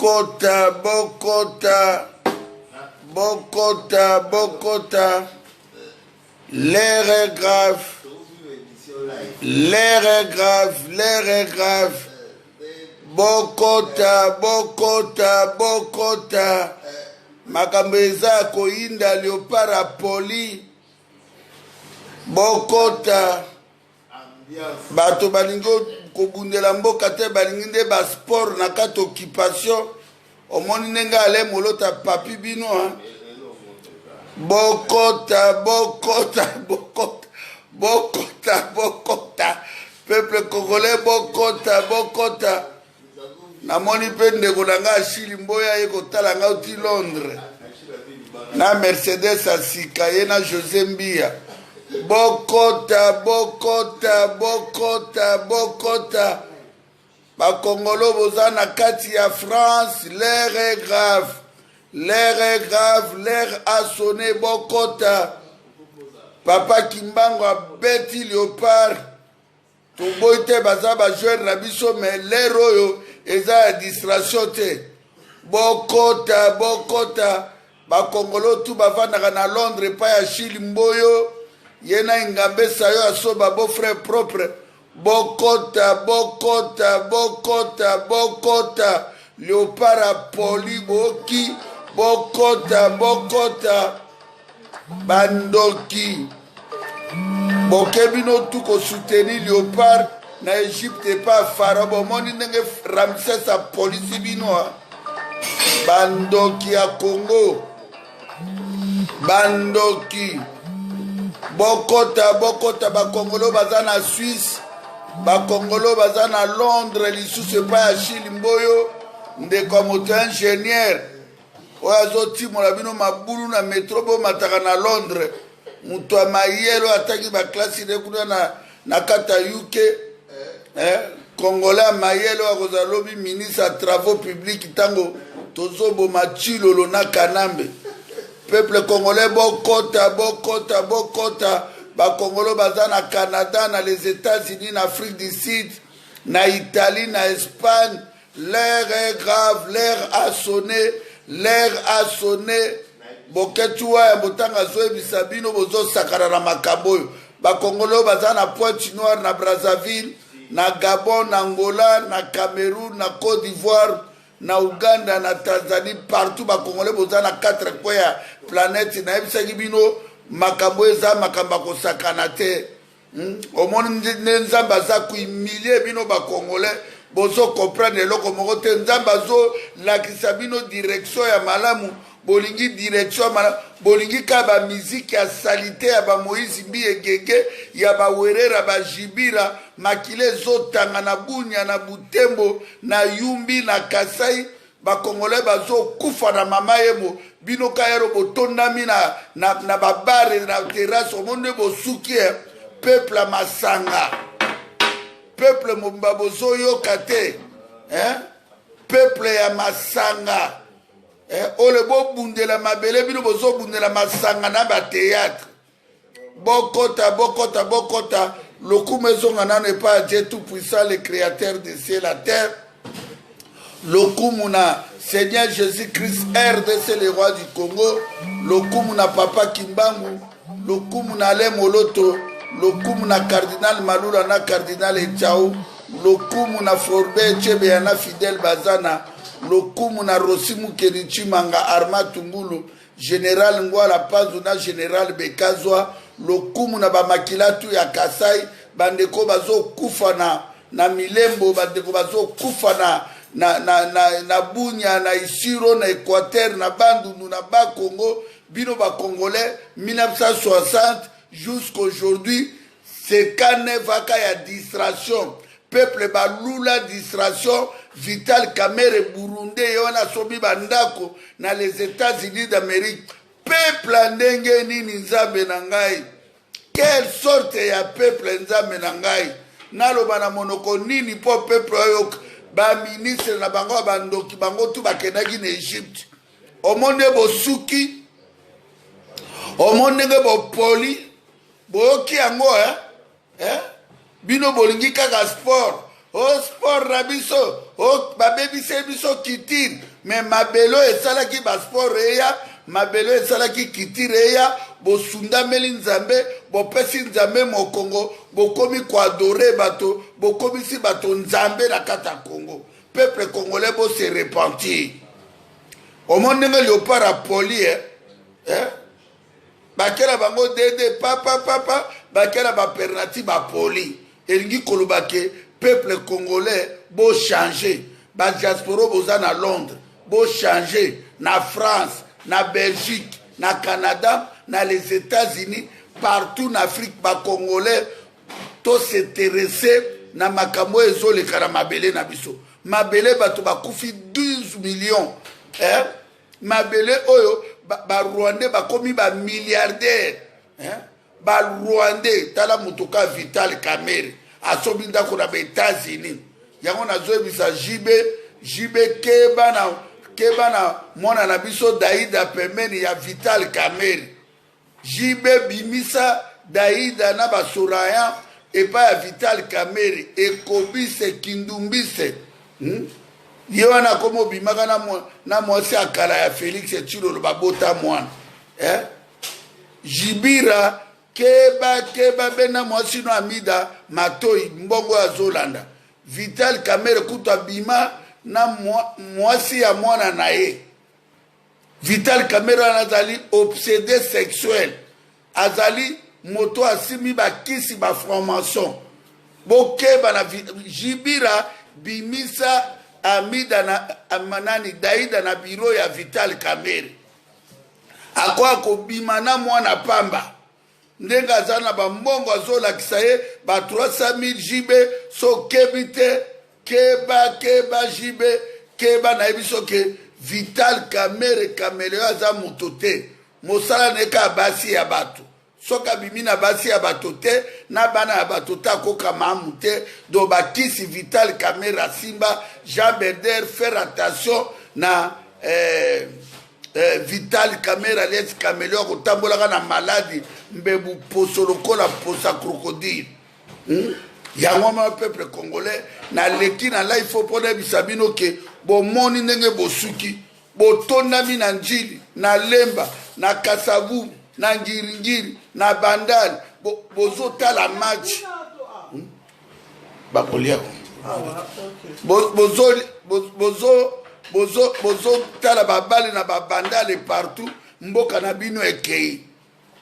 Bokota, bokota, bokota, bokota. L'air est grave. L'air est grave, l'air est grave. Bokota, bokota, bokota. Makambo eza ya koyinda leopard apoli. Bokota. Bato balingi kobundela mboka te, balingi nde ba sport na kati occupation. Omoni ndenge ale molota papi bino hein? Bokota, bokota, bokota, bokota, bokota, peuple congolais, bokota, bokota. Namoni mpe ndeko na ngai Achille Mboya ye kotala ngai uti Londres na Mercedes ya sika ye na Jose Mbiya. Bokota, bokota, bokota, bokota. Bakongolo boza na kati ya France, l'heure est grave. L'heure est grave, l'heure a sonné, bokota. Papa Kimbangu abeti leopard. Toboyi te baza ba joueur na biso mais l'heure oyo eza ya distraction te. Bokota, bokota. Bakongolo tu bavandaka na Londres epai ya Achille Mboyo, ye na Ingambe Sayo asoba beau frère propre. Bokota, bokota, bokota, bokota. Leopard apoli boki. Bokota, bokota. Bandoki. Boke bino tu ko soutenir Leopard na Egypte epa Pharaon. Bomoni ndenge Ramsès apolisi bino. Bandoki ya Congo. Bandoki. Bokota, bokota, bakongolo baza na Suisse, bakongolo baza na Londres, lisusu epai ya Achille Mboyo, ndeko ya moto ya ingénieur oyo azotimola bino mabulu na metro bomataka na Londres, moto ya mayele oyo ataki baklasi ne kuna na kati ya UK, Congolais ya mayele oyo akozala lobi ministre ya travaux publics ntango tozoboma Tshilolo na Kanambe. Peuple congolais bokota, bokota, bokota. Bakongolo baza na Canada, na les États-Unis, na Afrique du Sud, na Italie, na Espagne. L'heure est grave, l'heure a sonné, l'heure a sonné. Boketshu ya botanga azoyebisa bino bozosakana na makambo oyo. Bakongolo baza na Pointe Noire, na Brazzaville, na Gabon, na Angola, na Cameroun, na Côte d'Ivoire, na Ouganda, na Tanzanie, partout bakongole boza na 4 coins ya planète. Nayebisaki bino makambo eza makambo ya kosakana te. Omoni nde Nzambe aza kohumilie bino bakongole, bozo comprendre eloko moko te. Nzambe azolakisa bino direction ya malamu, bolingi direction ya malamu, bolingi kaka ba musique ya salite ya ba Moïse Mbiye Gege, ya ba Werera, ba Jibira, makila ezotanga na Bunia, na Butembo, na Yumbi, na Kasai. Bakongolais bazokufa na mama yemo, bino kayero botondami na babare, na terrasse, omoni nde bosuki, peuple ya masanga, peuple mobimba bozoyoka te, hein? Peuple ya masanga, ole bobundela mabele, bino bozobundela masanga na ba théâtre. Bokota, bokota, bokota. Lokumu ezonga nano epai ya Dieu tout puissant, le créateur du ciel la terre. Lokumu na Seigneur Jésus-Christ RDC, le roi du Congo. Lokumu na Papa Kimbangu, lokumu na Alain Moloto, lokumu na Cardinal Malula na Cardinal Etiau, lokumu na Floribert Chebeya na Fidèle Bazana, lokumu na Rossi Mukeli Chimanga Arma Tungulu, Général Ngwala Panzu na Général Bekazwa, lokumu na bamakila tu ya Kasai, bandeko bazokufa na Milembo, bandeko bazokufa na Bunia, na Isiro, na Équateur, na Bandundu, na Bakongo. Bino ba Congolais 1960 jusqu'aujourd'hui, c'est kanevaka ya distraction. Peuple balula distraction. Vital Kamerhe Burundais ye wana asombi bandako na les États-Unis d'Amérique. Peuple ndenge nini Nzambe na ngai? Quelle sorte ya peuple Nzambe na ngai? Naloba na monoko nini po peuple oyo ba ministre na bango bandoki bango tu bakendaki na Egypte. Omoni bosuki, omoni ndenge bopoli, boyoki yango, eh? Eh? Bino bolingi kaka sport. O sport na biso, o babebiseli biso culture. Mais mabele oyo esalaki ba sport eya, mabele oyo esalaki culture eya, bosundameli Nzambe, bopesi Nzambe mokongo, bokomi koadore bato, bokomisi bato Nzambe na kati ya Congo. Peuple congolais, bo se repentir. Omoni ndenge leopard apoli, eh? Eh? Bakela bango dede papa papa, bakela ba pernati bapoli. Elingi koloba ke peuple congolais bo changer. Ba diaspora boza na Londres, bo changer na France, na Belgique, na Canada, na les États-Unis, partout na Afrique, ba congolais to s'intéresser na makambo oyo ezoleka na mabele na biso. Mabele bato bakufi 12 millions, eh? Mabele oyo ba Rwandais bakomi ba milliardaires, eh? Ba Rwandais, tala motoka Vital Kamerhe asombi ndako na ba États-Unis. Yango nazoyebisa JB, JB keba na, keba na mwana na biso Daida pembeni ya Vital Kamerhe. JB bimisa Daida na basoraya epai ya Vital Kamerhe, ekobise kindumbise, Ye wana akomi obimaka na mwasi ya kala ya Félix Tshilolo, babota mwana, eh? Jibira keba keba, bena mwasi no Amida matoi mbongo azolanda. Vital Kamerhe kutu abima na mwasi ya mwana na ye. Vital Kamerhe wana azali obsédé sexuel, azali moto asimbi bakisi ba franc-maçon. Bokeba na Jibira, bimisa Amida na nani Daida na biro ya Vital Kamerhe. Akoya kobima na mwana pamba ndenge aza na bambongo, azolakisa ye ba 300 000. JB, so kebi te, keba keba, JB keba. Nayebi soki Vital Kamerhe Kamerhe aza moto te, mosala na ye kaka basi ya bato. Soki abimi na basi ya bato te, na bana ya bato te, akokama amu te. Donc bakisi Vital Kamerhe asimba. Jean Berder, faire attention na Vital Kamerhe alias Caméléon, akotambolaka na maladi mbebu, poso lokola posa crocodile, Yango ma peuple congolais, naleki na live mpo nayebisa bino ke bomoni ndenge bosuki, botondami na Njili, na Lemba, na Kasavubu, na Ngiringiri, na Bandali, bozotala match, Bakolia bozotala babale na babandale partout, mboka na bino ekei.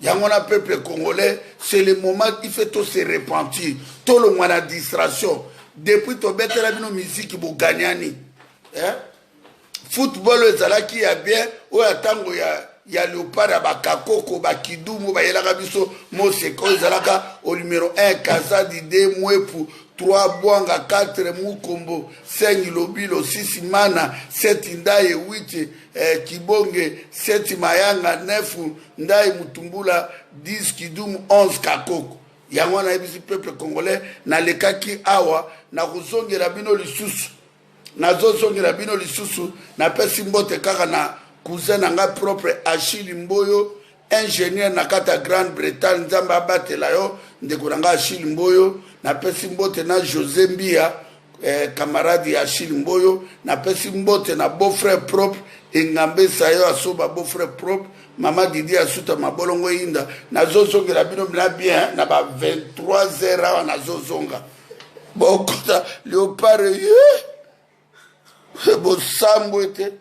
Yango na peuple congolais, c'est le moment, il faut to se repentir, tolongwa na distraction. Depuis tobetela bino miziki, boganyani, eh? Football oyo ezalaki ya bien, oyo ya ntango ya Léopard, ya bakakoko, bakidumu bayelaka biso moseka, oyo ezalaka au numéro 1 Kazadi, 2 Mwepu, 3 Bwanga, 4 Mukombo, 5 Lobilo, 6 Mana, 7 Ndaye, 8 Kibonge, 7 Mayanga, 9 Ndaye Mutumbula, 10 Kidumu, 11 Kakoko. Yango wana nayebisi peuple congolais, nalekaki awa, nakozongela bino lisusu, nazozongela bino lisusu. Napesi mbote kaka na cousin na ngai propre Achille Mboyo, ingénieur na kati ya Grande-Bretagne. Nzambe abatela yo, ndeko na ngai Achille Mboyo. Napesi mbote na José Mbia, camarade ya Achille Mboyo. Napesi mbote na beau frère propre Engambe Sayo, asoba beau frère propre mama Didi Asuta mabolongo eyinda. Nazozongela bino na bien na ba 23 heures awa, nazozonga. Bokota Léopard ye bosambwe te.